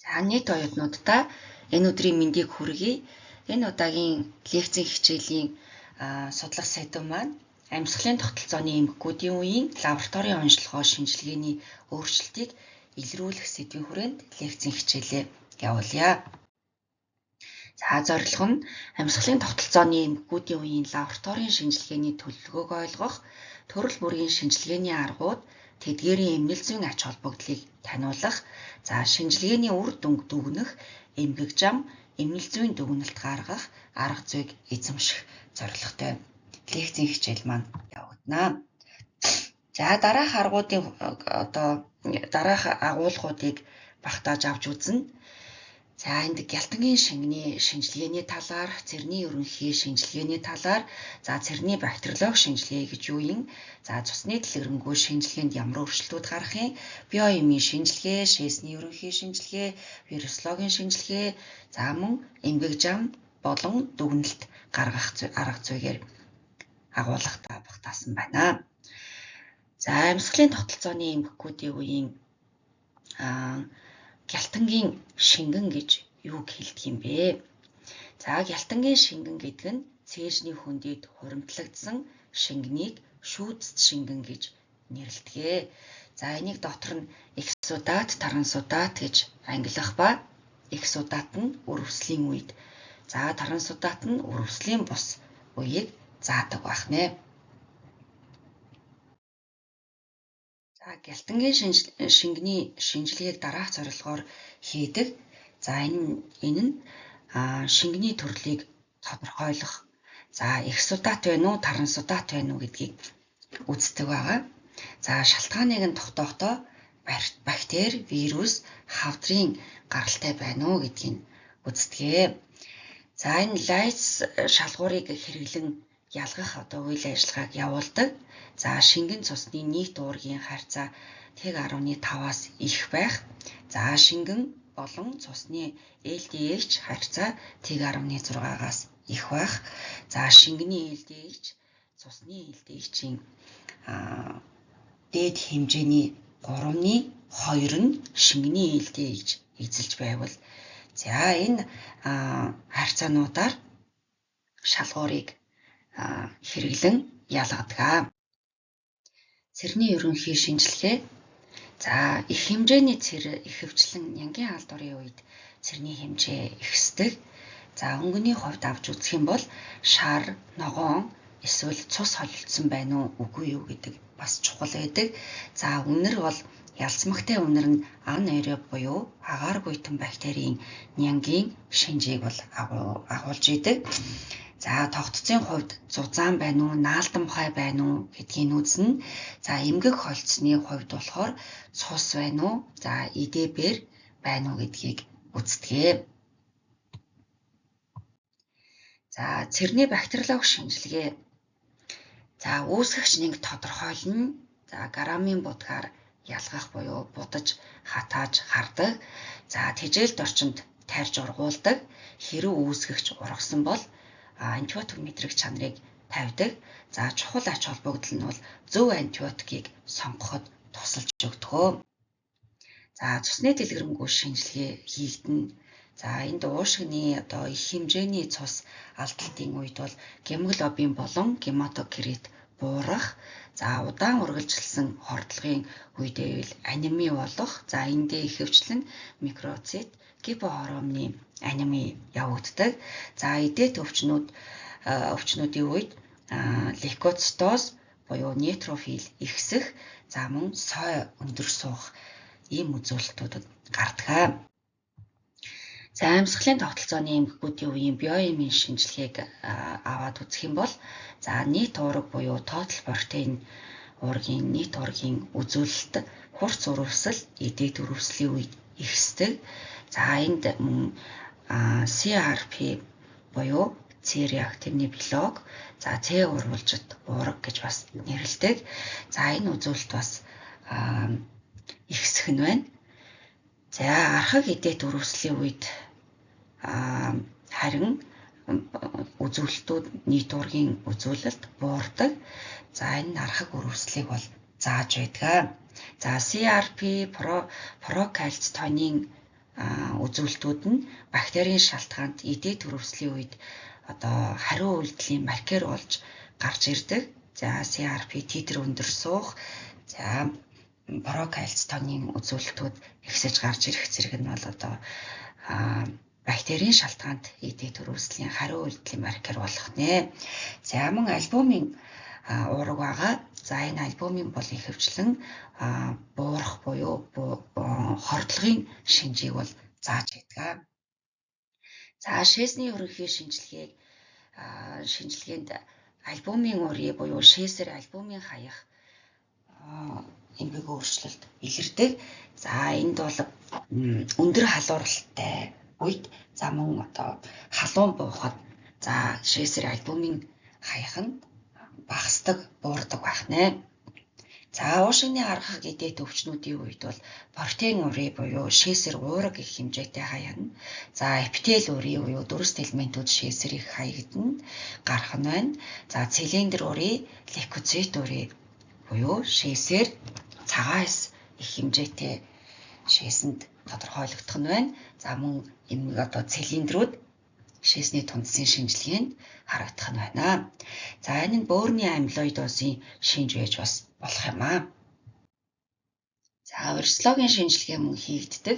За, нийт оюутнууддаа энэ өдрийн мэндийг хүргэе. Энэ удаагийн лекцийн хичээлийн судлах сэдэв маань амьсгалын тогтолцооны эмгэгүүдийн үеийн лабораторийн оношилгоо шинжилгээний өөрчлөлтийг илрүүлэх сэдвийн хүрээнд лекцийн хичээлээ явуулъя. За, зорилго нь амьсгалын тогтолцооны эмгэгүүдийн үеийн лабораторийн шинжилгээний төлөвлөгөөг ойлгох, төрөл бүрийн шинжилгээний аргууд, тэдгээрийн эмнэл зүйн ач холбогдлыг таниулах, за шинжилгээний үр дүнг дүгнэх, эмгэг зам, эмнэл зүйн дүгнэлт гаргах арга зүйг эзэмших зорилготой лекцийн хичээл маань явагдана. За, дараах аргуудын одоо дараах агуулгуудыг багтааж авч үзнэ. За, энд гялтангийн шингэний шинжилгээний талаар, цэрний ерөнхий шинжилгээний талаар, за цэрний бактериологи шинжилгээ гэж юу юм, за цусны дэлгэрэнгүй шинжилгээнд ямар өөрчлөлтүүд гарах юм, биоэмийн шинжилгээ, шээсний ерөнхий шинжилгээ, вирусологийн шинжилгээ, за мөн эмгэг зам болон дүгнэлт гаргах арга зүйгээр агуулгатай багтаасан байна. За, амьсгалын тогтолцооны эмгэгүүдийн үеийн гялтангийн шингэн гэж юуг хэлдэг юм бэ? За, гялтангийн шингэн гэдэг нь цээжний хөндөд хуримтлагдсан шингэнийг шүүцэд шингэн гэж нэрлэдэг. За, энийг дотор нь эксудат, трансудат гэж ангилах ба эксудат нь үр өвслийн үед, за трансудат нь үр өвслийн бус үеийг заадаг байх нэ. За, гялтангийн шингэний шинжилгээг дараах зорилгоор хийдэг. За, энэ нь шингэний төрлийг тодорхойлох. За, эксудат байна уу, трансудат байна уу гэдгийг үздэг байгаа. За, шалтгааныг нь тогтоохтой бактери, вирус, хавдрын гаралтай байна уу гэдгийг үздэг. За, энэ лайц шалгуурыг хэрэглэн ялгах одоо үйл ажиллагааг явуулдаг. За, шингэн цусны нийт уургийн харьцаа 1.5-аас их байх. За, шингэн болон цусны LDH харьцаа 1.6-аас их байх. За, шингэний LDH цусны LDH-ийн дээд хэмжээний 3-ны 2 нь шингэний LDH эзэлж байвал, за энэ харьцаануудаар шалгуурыг хэрэглэн ялгадаг. Цэрний ерөнхий шинжилгээ. За, их хэмжээний цэр ихэвчлэн нянгийн халдварын үед цэрний хэмжээ ихсдэг. За, өнгөний хувьд авч үзэх юм бол шар, ногоон эсвэл цус холилдсон байна уу, үгүй юу гэдэг бас чухал байдаг. За, үнэр бол ялцмагтай үнэр нь анаэроб буюу агааргүйтэн бактерийн нянгийн шинжийг бол агуулж идэг. За, тогтцын хувьд зузаан байна уу, наалдамхай байна уу гэдгийг үзнэ. За, эмгэг холцсны хувьд болохоор цус байна уу, за идэбэр байна уу гэдгийг үздэг. За, цэрний бактериологи шинжилгээ. За, үүсгэгч нянг тодорхойлно. За, грамын будгаар ялгах буюу будаж хатааж хардаг. За, тэжээлт орчинд тарьж ургуулдаг. Хэрэг үүсгэгч ургасан бол антибиотик мэдрэг чанарыг тавьдаг. За, чухал ач холбогдол нь бол зөв антибиотикийг сонгоход тусалж өгдөг. За, цусны дэлгэрэнгүй шинжилгээ хийгдэнэ. За, энд уушгины одоо их хэмжээний цус алдалтын үед бол гемоглобин болон гематокрит буурах. За, удаан үргэлжилсэн хордлогын үед байвал анеми болох. За, эндээ ихэвчлэн микроцит, гипохромны анеми явагддаг. За, эдэт өвчнүүдийн үед лейкоцитоз буюу нейтрофил ихсэх, за мөн сой өндөр суух ийм үзүүлэлтүүд гардаг. За, амьсгалын тогтолцооны эмгэгүүдийн үеийн биоэмийн шинжилгээг аваад үзэх юм бол за нийт уураг буюу total protein уургийн нийт уургийн үзүүлэлт хурц үр өвсөл, эдэт үр өвслийн үед ихсдэг. За, энд мөн CRP буюу C реактивны белок, за C урвалжит уураг гэж бас нэрлэдэг. За, энэ үзүүлэлт бас ихсэх нь байна. За, архаг эдэт үр өвслийн үед харин үзүүлэлтүүд нийт уургийн үзүүлэлт буурдаг. За, энэ архаг үр өвслийг бол зааж байдаг. За, CRP, прокальцитонин Үзүүлэлтүүд нь бактерийн шалтгаанд эдээ төрөвслийн үед одоо хариу үйлдэлийн маркер болж гарч ирдэг. За CRP титр өндөр суух, за прокальцитонин үзүүлэлтүүд ихсэж гарч ирэх зэрэг нь бол одоо бактерийн шалтгаанд эдээ төрөвслийн хариу үйлдэлийн маркер болох нэ. За мөн альбумын уураг байгаа. За энэ альбумын бол ихэвчлэн буурах буюу хордлогын шинжийг бол зааж байдаг. За шээсний ерөнхий шинжилгээнд альбумын урыг буюу шээсээр альбумын хаях эмгэг өөрчлөлт илэрдэг. За энд бол өндөр халууралтай үед, за мөн одоо халуун буухад за шээсээр альбумын хаях нь багасдаг, буурдаг байх нэ. За уушигны аргах эдээ төвчнүүдийн үед бол протеин урыг буюу шээсэр уураг их хэмжээтэй хаяна. За эпител урыг буюу дүрст элементүүд шээсэр их хаягдана, гарах нь байна. За цилиндр урыг, лейкоцит урыг буюу шээсээр цагаан эс их хэмжээтэй шээсэнд тодорхойлогдох нь байна. За мөн эмэг одоо цилиндрүүд шээсний тундсын шинжилгээнд харагдах нь байна. За энэ нь бөөрийн амилоидозын шинж байж бас болох юм аа. За вирусологийн шинжилгээ мөн хийгддэг.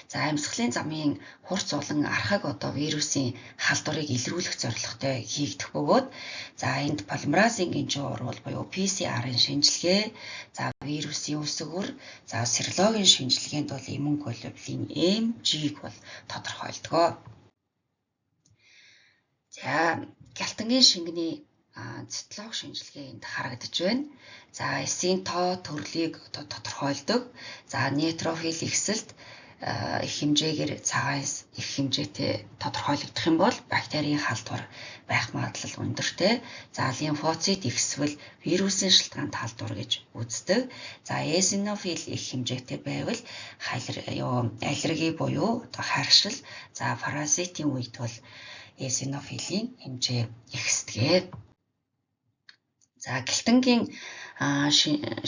За амьсгалын замын хурц болон архаг одоо вирусын халдварыг илрүүлэх зорилготой хийгдэх бөгөөд за энд полимеразын гинжин уруул буюу PCR-ын шинжилгээ, за вирусын үсгүр, за серологийн шинжилгээнд бол иммуноглобулин M, G-г бол тодорхойлдог. За гялтангийн шингэний цэтлог шинжилгээ энд харагдаж байна. За эсийн тоо төрлийг одоо тодорхойлдог. За нейтрофил ихсэлт их хэмжээгээр цагаан эс их хэмжээтэй тодорхойлогдох юм бол бактерийн халдвар байх магадлал өндөртэй. За лимфоцит ихсвэл вирусын шалтгаанд халдвар гэж үздэг. За эозинофил их хэмжээтэй байвал аллерги буюу одоо харшил, за паразитын үед бол эозинофилийн хэмжээ ихсдэг. За гэлтэнгийн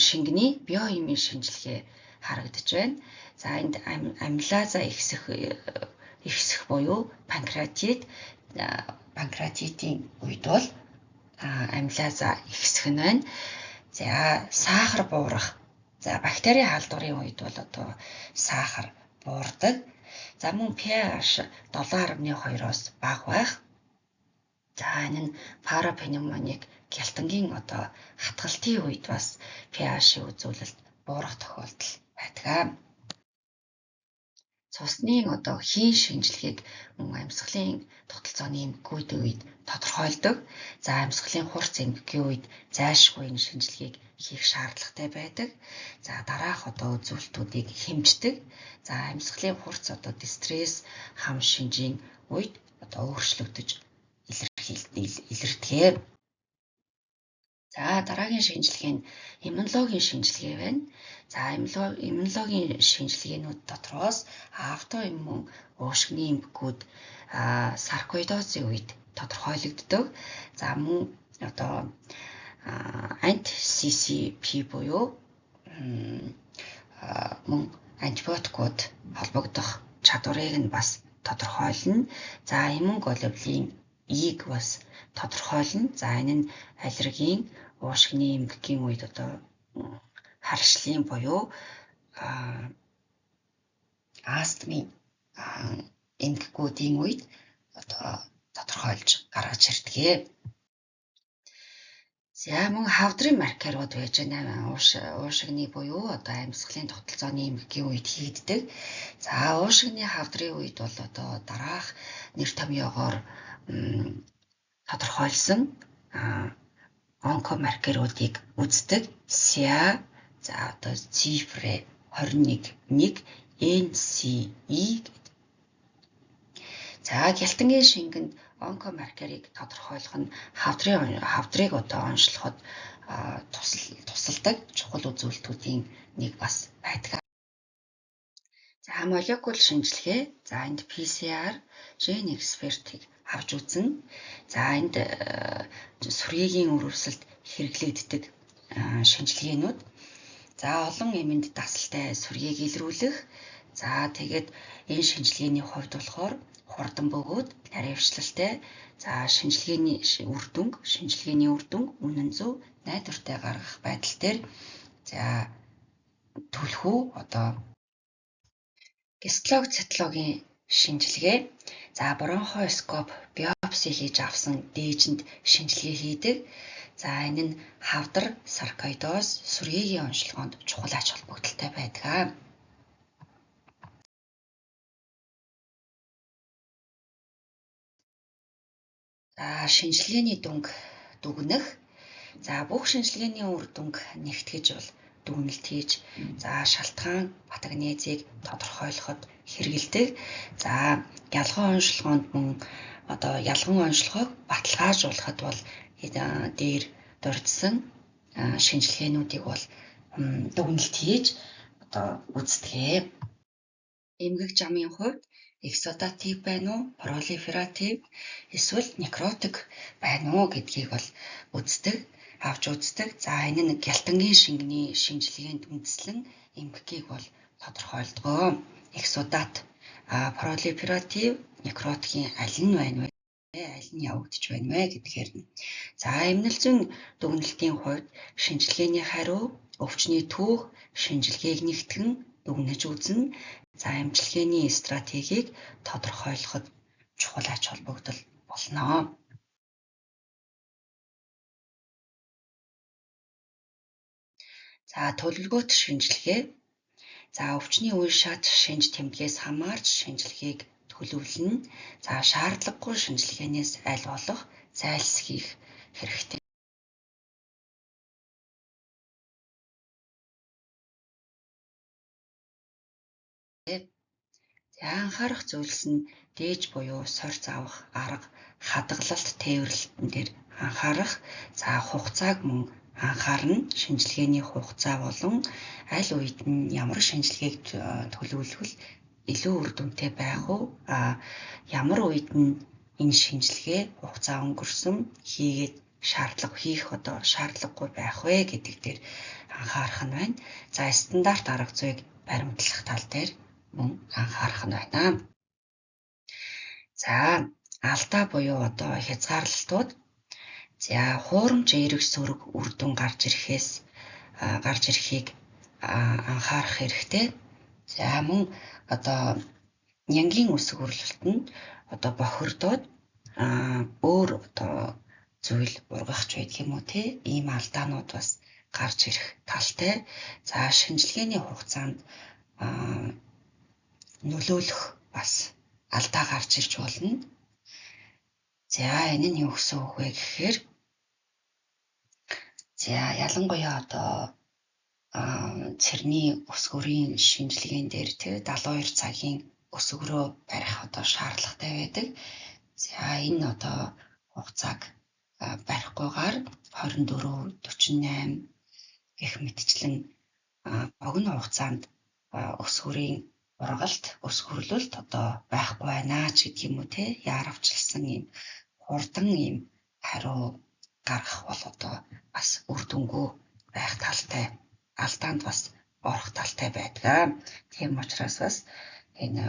шингэний биохимийн шинжилгээ харагдаж байна. За энд амилаза ихсэх буюу панкреатитын үед бол амилаза ихсэх нь байна. За сахар буурах. За бактерийн халдварын үед бол одоо сахар буурдаг. За мөн pH 7.2-оос бага байх. За энэ нь парапневмоник гялтангийн одоо хатгалтын үед бас pH-ийн үзүүлэлт буурах тохиолдол байдаг. Цусны одоо хийн шинжилгээг мөн амьсгалын тогтолцооны эмгэгүүдийн үед тодорхойлдог. За амьсгалын хурц эмгэгийн үед зайлшгүй энэ шинжилгээг хийх шаардлагатай байдаг. За дараах одоо үзүүлэлтүүдийг хэмждэг. За амьсгалын хурц одоо дистресс хам шинжийн үед одоо өөрчлөгдөж илэрдэг. За дараагийн шинжилгээ нь иммунологийн шинжилгээ байна. За иммунологийн шинжилгээнүүд дотроос аутоиммун уушгины эмгэгүүд саркоидозын үед тодорхойлогддог. За мөн одоо анти-CCP буюу мөн антибиотикууд холбогдох чадварыг нь бас тодорхойлно. За иммуноглобулин E-г бас тодорхойлно. За энэ нь аллергийн уушгины эмгэгийн үед одоо харшлын буюу астмын эмгэгүүдийн үед одоо тодорхойлж гаргаж ирдэг. За мөн хавдрын маркерууд байж байна. Уушигны буюу одоо амьсгалын тогтолцооны эмгэгийн үед хийгддэг. За уушигны хавдрын үед бол одоо дараах нэр томьёогоор тодорхойлсон онкомаркеруудыг үздэг. СЯ, за одоо цифрэ 21 1 NCE гэдэг. За гялтангийн шингэнд онкомаркерыг тодорхойлох нь хавдрыг одоо онцлоход тусалдаг чухал үзүүлэлтүүдийн нэг бас байдаг. За молекул шинжилгээ, за энд PCR, ген экспертийг авч үзнэ. За энд сүрьеегийн өрөвсөлд хэрэглэгддэг шинжилгээнүүд. За олон эмэнд дасалтай сүрьеэг илрүүлэх, За тэгээд энэ шинжилгээний хувьд болохоор хурдан бөгөөд наривчлалтай. За шинжилгээний үр дүнг, шинжилгээний үр дүнг үнэн зөв найдвартай гаргах байдал дээр за түлхүү одоо гистолог цитологийн шинжилгээ. За бронхоскоп биопси хийж авсан дээжинд шинжилгээ хийдэг. За энэ нь хавдар, саркоидоз, сүргээгийн онцлогоонд чухал ач холбогдолтой байдаг. За шинжилгээний дүнг дүгнэх. За бүх шинжилгээний үр дүнг нэгтгэж бол дүгнэлт хийж, за шалтгаан патогенезийг тодорхойлоход хэрэглэдэг. За ялган онцлогоонд мөн одоо ялган онцлогоог баталгаажуулахад бол дээр дурдсан шинжилгээнүүдийг бол дүгнэлт хийж одоо үздэг. Эмгэг жамын хувьд эксодатив байна уу, пролифератив эсвэл некротик байна уу гэдгийг бол үздэг, авч үздэг. За энэ нь гялтангийн шингэний шинжилгээнд үндэслэн эмгэгийг бол тодорхойлдог. Эксодат, пролифератив, некротикийн аль нь байна вэ? Аль нь явагдаж байна вэ гэдгээр нь. За эмнэл зүйн дүгнэлтийн хувьд шинжилгээний хариу, өвчний түүх, шинжилгээг нэгтгэн дүгнэж үзнэ. За эмчилгээний стратегийг тодорхойлоход чухал ач холбогдол болно. За төлөвлөгөөт шинжилгээ. За өвчний үе шат шинж тэмдгээс хамаарч шинжилгээг төлөвлөнө. За шаардлагагүй шинжилгээнээс аль болох зайлсхийх хэрэгтэй. За анхаарах зүйлс нь дээж буюу сорьц авах арга, хадгалалт, тээвэрлэлтэн дээр анхаарах. За хугацааг мөн анхаарна. Шинжилгээний хугацаа болон аль үед нь ямар шинжилгээг төлөвлөх илүү үр дүнтэй байх уу? Ямар үед нь энэ шинжилгээ хугацаа өнгөрсөн хийгээд шаардлага хийх одоо шаардлагагүй байх вэ гэдэг дээр анхаарах нь байна. За стандарт арга зүйг баримтлах тал дээр мөн анхаарах нь байна. За алдаа буюу одоо хязгаарлалтууд. За хуурамч эерэг сөрөг үр дүн гарч ирэхийг анхаарах хэрэгтэй. За мөн одоо нянгийн өсвөрлөлтөнд одоо бохирдоод өөр одоо зүйл ургахч байдаг юм уу те, ийм алдаанууд бас гарч ирэх талтай. За шинжилгээний хугацаанд нөлөөлөх бас алдаа гарч ирж болно. За энэ нь юу гэсэн үг вэ гэхээр за ялангуяа одоо цэрний өсгөрийн шинжилгээн дээр те 72 цагийн өсгөрөө барих одоо шаардлагатай байдаг. За энэ одоо хугацааг барихгүйгээр 24, 48 гэх мэтчлэн богино хугацаанд өсгөрийн ургалт, өсгөрлөлт одоо байхгүй байна ч гэдэг юм уу те, яаравчлсан ийм хурдан ийм хариу гаргах бол одоо бас үр дүнгүй байх талтай, алдаанд бас орох талтай байдаг. Тийм учраас бас энэ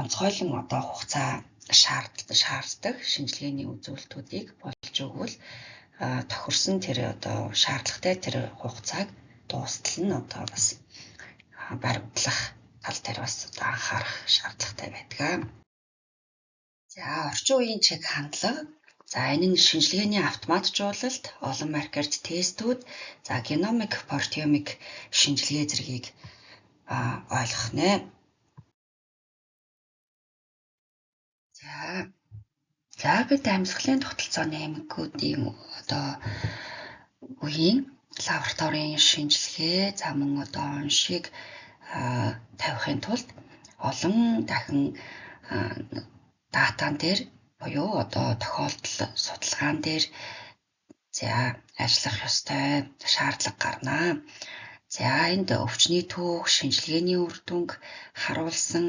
онцгойлон одоо хугацаа шаарддаг шинжилгээний үзүүлэлтүүдийг болж өгвөл тохирсон тэр одоо шаардлагатай тэр хугацааг дуустал нь одоо бас баримтлах тал дээр бас одоо анхаарах шаардлагатай байдаг. За орчин үеийн чиг хандлага. За энэ нь шинжилгээний автоматжуулалт, олон маркерт тестүүд, за геномик, протеомик шинжилгээ зэргийг ойлгох нэ. За бид амьсгалын тогтолцооны эмгэгүүдийн одоо үеийн лабораторийн шинжилгээ, за мөн одоо оншийг тавихын тулд олон дахин датан дээр буюу одоо тохиолдол судалгаан дээр за ажиллах ёстой шаардлага гарна. За энд өвчний түүх, шинжилгээний үр дүнг харуулсан,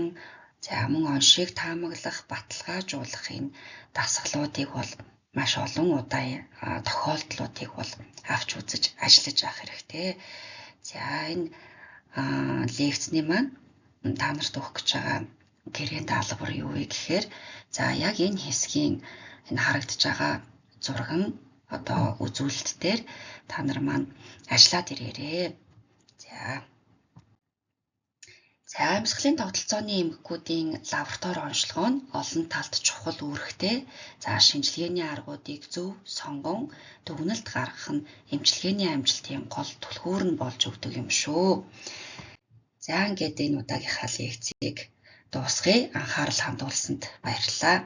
за мөн оншийг таамаглах, баталгаажуулах энэ дасгалуудыг бол маш олон удаа тохиолдлуудыг бол авч үзэж ажиллаж авах хэрэгтэй. За энэ Лекцний маань та нарт өгөх гэж байгаа гэрээ даалгавар юу вэ гэхээр за яг энэ хэсгийн энэ харагдаж байгаа зурган одоо үзүүлэлт дээр та нар маань ажиллаад ирээрээ. За. За, амьсгалын тогтолцооны эмгэгүүдийн лаборатори онцлогоо нь олон талд чухал үүрэгтэй. За, шинжилгээний аргуудыг зөв сонгон дүгнэлт гаргах нь эмчилгээний амжилтын гол түлхүүр нь болж өгдөг юм шүү. За, ингээд энэ удаагийнхаа лекцийг дуусгая. Анхаарал хандуулсанд баярлалаа.